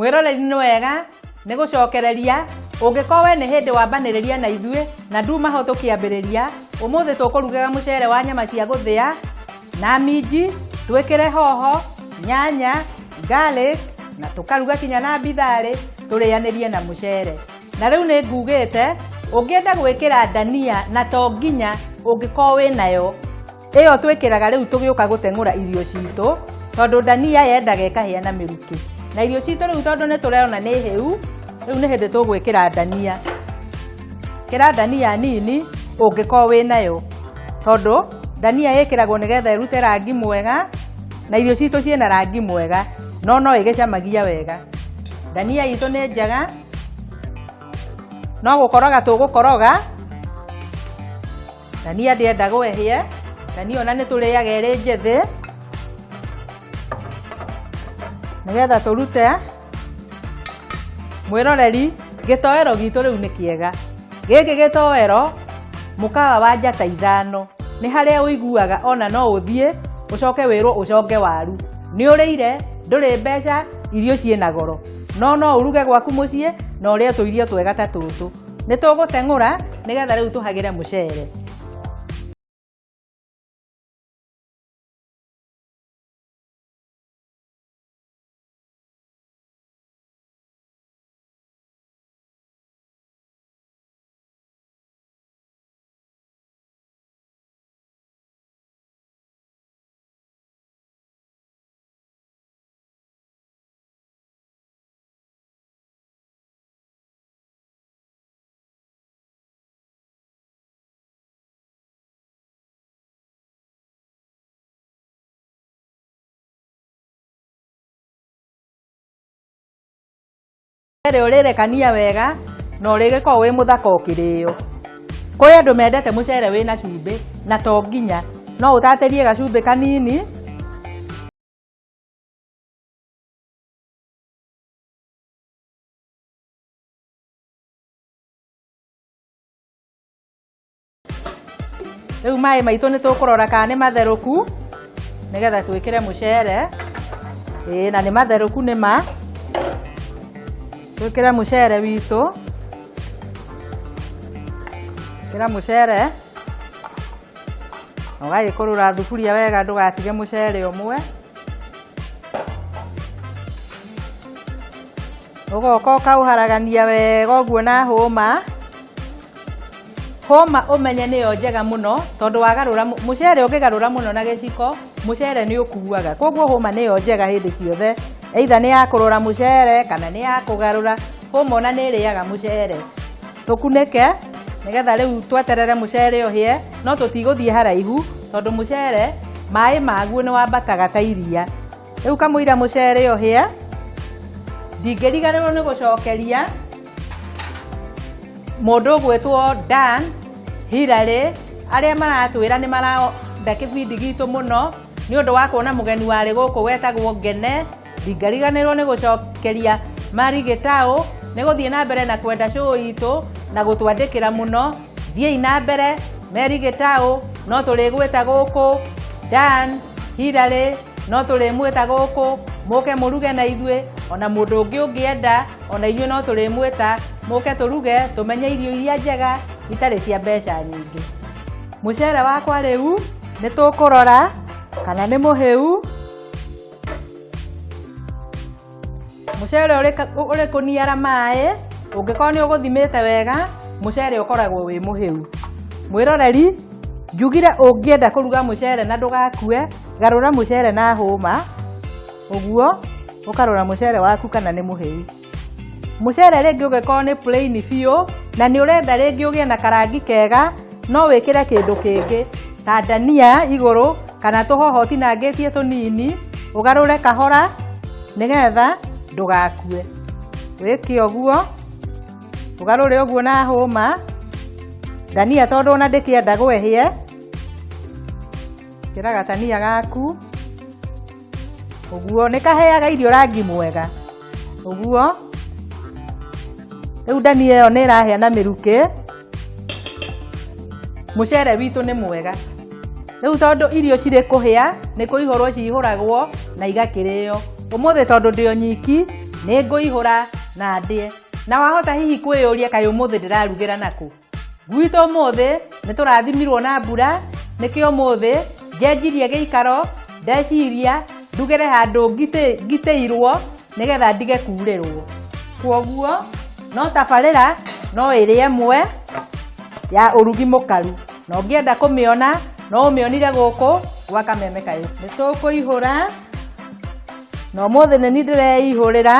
Mwĩroreri nĩ wega nĩ gũcokereria ũngĩkorwo we nĩ hĩndĩ wambanĩrĩria na ithuĩ na nduma ho tũkĩambĩrĩria. Ũmũthĩ tũkũrugaga mũcere wa nyama cia gũthĩa na minji, twĩkĩre hoho, nyanya, garlic na tũkaruga kinya na mbitharĩ tũrĩanĩrie na mũcere. Na rĩu nĩ ngugĩte ũngĩenda gwĩkĩra ndania na to nginya ũngĩkorwo wĩnayo ĩyo twĩkĩraga rĩu tũgĩũka gũteng'ũra irio citũ, tondũ ndania yendaga ĩkahĩa na mĩrukĩ. Na irio citũ rĩu tondũ nĩ tũrona nĩ hĩu, rĩu nĩ hĩndĩ tũgwĩkĩra ndania. Ĩkĩra ndania nini ũngĩkorwo wĩnayo, tondũ ndania ĩkĩragwo nĩgetha ĩrute rangi mwega na irio citũ ciĩna rangi mwega, no no ĩgĩcamagia wega. Ndania itũ nĩ njega, no gũkoroga tũgũkoroga. Ndania ndĩendagwo ĩhĩe, ndania ona nĩ tũrĩaga ĩrĩ njĩthĩ, nĩgetha tũrute. Mwĩroreri, gĩtoero gitũ rĩu nĩ kĩega. Gĩkĩ gĩtoero, mũkawa wa njata ithano, nĩ harĩa ũiguaga ona no ũthiĩ ũcoke wĩrwo ũconge waru. Nĩ ũrĩire, ndũrĩ mbeca, irio ciĩna goro. No no ũruge gwaku mũciĩ na ũrĩe tũirio twega ta tũtũ. Nĩ tũgũteng'ũra nĩgetha rĩu tũhagĩre mũcere. Mũcere ũrĩrekania wega na ũrĩgĩkorwo wĩ mũthaka ũkĩrĩo. Kũrĩ andũ mendete mũcere wĩna cumbĩ na to nginya, no ũtatĩrie gacumbĩ kanini. Rĩu maĩ maitũ nĩ tũkũrora kana nĩ matherũku nĩgetha twĩkĩre mũcere. Ĩĩ na nĩ matherũku nĩ ma. Twĩkĩre mũcere witũ. Ĩkĩra mũcere na ũgagĩkũrũra thuburia wega ndũgatige mũcere ũmwe. Ũgoka ũkaũharagania wega ũguo na hũma. Hũma ũmenye nĩyo njega mũno tondũ wagarũra mũcere ũngĩgarũra mũno na gĩciko, mũcere nĩ ũkuaga. Koguo hũma nĩyo njega hĩndĩ ciothe, either nĩ ya kũrũra mũcere kana nĩ ya kũgarũra, hũma ona nĩ ĩrĩaga mũcere. Tũkunĩke nĩgetha rĩu tweterere mũcere ũhĩe, no tũtigũthiĩ haraihu tondũ mũcere maĩ maguo nĩ wambataga ta iria. Rĩu kamũira mũcere ũhĩe, ndingĩriganĩrwo nĩ gũcokeria mũndũ ũgwĩtwo Dan Hillary, arĩa maratwĩra nĩ marenda kĩbindi gitũ mũno nĩ ũndũ wa kuona mũgeni warĩ gũkũ wetagwo Ngene. Ndingĩriganĩrwo nĩ gũcokeria Mari Gĩtaũ nĩ gũthiĩ na mbere na kwenda show itũ na gũtwandĩkĩra mũno. Thiĩi na mbere Mary Gĩtaũ, no tũrĩgwĩta gũkũ. Dan Hillary, no tũrĩmwĩta gũkũ mũke mũruge na ithuĩ. Ona mũndũ ũngĩ ũngĩenda, ona inyuĩ no tũrĩmwĩta mũke tũruge, tũmenye irio iria njega itarĩ cia mbeca nyingĩ. Mũcere wakwa rĩu nĩ tũkũrora kana nĩ mũhĩu. Mũcere ũrĩ kũniara maĩ, ũngĩkorwo nĩ ũgũthimĩte wega, mũcere ũkoragwo wĩ mũhĩu. Mwĩroreri, njugire ũngĩenda kũruga mũcere na ndũgakue, garũra mũcere na hũma, ũguo, ũkarora mũcere waku kana nĩ mũhĩu. Mũcere rĩngĩ ũngĩkorwo nĩ plain biũ, na nĩ ũrenda rĩngĩ ũgĩe na karangi kega, no wĩkĩre kĩndũ kĩngĩ ta ndania igũrũ, kana tũhoho ũtinangĩtie tũnini, ũgarũre kahora, nĩgetha ndũgakue. Wĩke ũguo, ũgarũre ũguo na hũma, ndania tondũ ona ndĩkĩendagwo ĩhĩe, ĩkĩra gatania gaku, ũguo nĩ kaheaga irio rangi mwega. Ũguo, rĩu ndania ĩyo nĩ ĩrahĩa na mĩrukĩ, mũcere witũ nĩ mwega. Rĩu tondũ irio cirĩ kũhĩa, nĩ kũihũrwo cihũragwo na igakĩrĩo. Ũmũthĩ tondũ ndĩ o nyiki, Nĩ ngũihũra na ndĩe. Na wahota hihi kwĩyũria kaĩ ũmũthĩ ndĩrarugĩra nakũ? Gwitũ ũmũthĩ nĩ tũrathimirwo na mbura, nĩkĩo ũmũthĩ njenjirie gĩikaro, ndeciria ndugĩre handũ ngitĩirwo nĩgetha ndige kurĩrwo. Kwoguo no tabarĩra no ĩrĩ ĩmwe ya ũrugi mũkaru. Na ũngĩenda kũmĩona no ũmĩonire gũkũ gwa Kameme Kayũ. Nĩ tũkũihũra na ũmũthĩ nĩ niĩ ndĩreihũrĩra.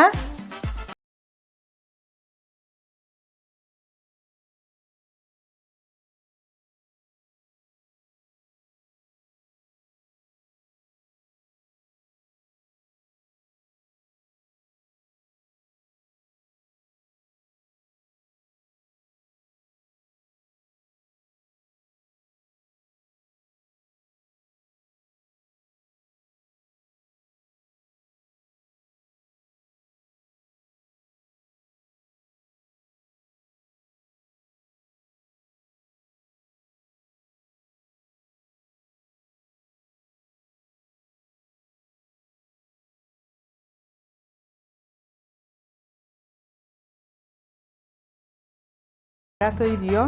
Tũirio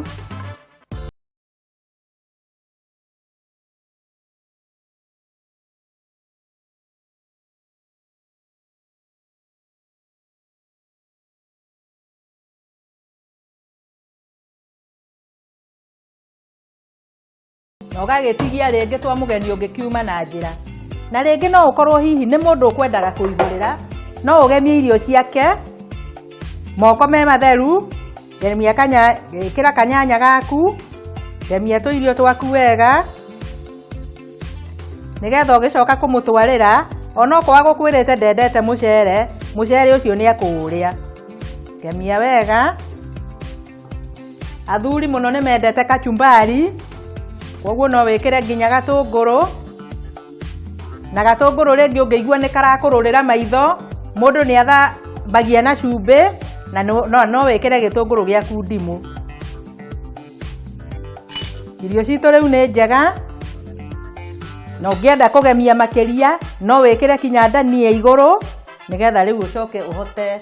na ũgagĩtigia rĩngĩ twa mũgeni ũngĩkiuma na njĩra. Na rĩngĩ no ũkorwo hihi nĩ mũndũ ũkwendaga kũihũrĩra, no ũgemie irio ciake moko me matheru, gemia kanya, ĩkĩra kanyanya gaku, gemia tũirio twaku wega, nĩgetha ũgĩcoka kũmũtwarĩra, onokorwo agũkwĩrĩte ndendete mũcere, mũcere ũcio nĩ ekũũrĩa. Gemia wega. Athuri mũno nĩ mendete kachumbari, koguo no wĩkĩre nginya gatũngũrũ, na gatũngũrũ rĩngĩ ũngĩigua nĩ karakũrũrĩra maitho, mũndũ nĩ athambagia na cumbĩ, na no wĩkĩre gĩtũngũrũ gĩaku ndimũ. Irio citũ rĩu nĩ njega, na ũngĩenda kũgemia makĩria, no wĩkĩre kinya ndania igũrũ, nĩgetha rĩu ũcoke ũhote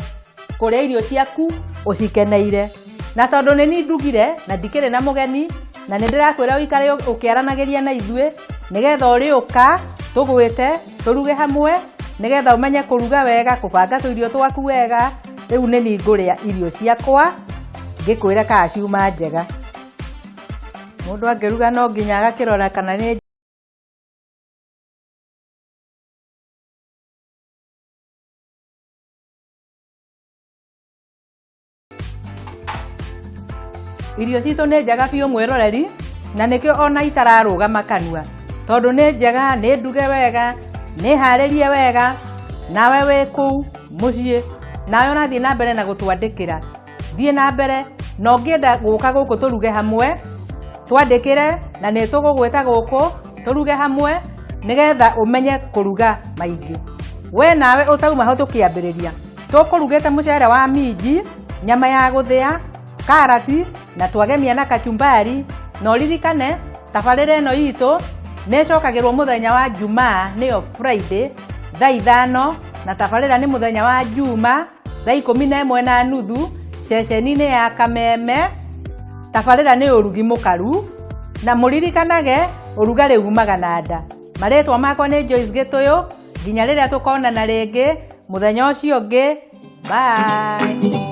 kũrĩa irio ciaku ũcikeneire. Na tondũ nĩ niĩ ndugire na ndikĩrĩ na mũgeni, na nĩ ndĩrakwĩra ũikare ũkĩaranagĩria na ithuĩ, nĩgetha ũrĩũka tũgwĩte tũruge hamwe, nĩgetha ũmenye kũruga wega, kũbanga tũirio twaku wega. Rĩu nĩ niĩ ngũrĩa irio ciakwa ngĩkwĩra kana ciuma njega. Mũndũ angĩruga no nginya agakĩrora kana nĩ Irio citũ nĩ njega biũ mwĩroreri, na nĩkĩo ona itararũgama kanua, tondũ nĩ njega, nĩ nduge wega, nĩ harĩrie wega, nawe wĩ kũu mũciĩ, nawe ũrathiĩ na mbere na gũtwandĩkĩra. Thiĩ na mbere, na ũngĩenda gũka gũkũ tũruge hamwe, twandĩkĩre na nĩ tũgũgwĩta gũkũ tũruge hamwe, nĩgetha ũmenye kũruga maingĩ. We nawe ũtauma ho tũkĩambĩrĩria, tũkũrugĩte mũcere wa minji, nyama ya gũthĩa, karati, na twagemia na kachumbari. Na ũririkane tabarĩra ĩno itũ nĩ ĩcokagĩrwo mũthenya wa Jumaa, nĩyo Friday, thaa 5, na tabarĩra nĩ mũthenya wa Juma thaa 11:30 ceceni-inĩ ya Kameme. Tabarĩra nĩ ũrugi mũkaru, na mũririkanage ũrugarĩ umaga na nda. Marĩtwa makwa nĩ Joyce Gĩtũyũ, nginya rĩrĩa tũkonana rĩngĩ mũthenya ũcio ũngĩ. Bye.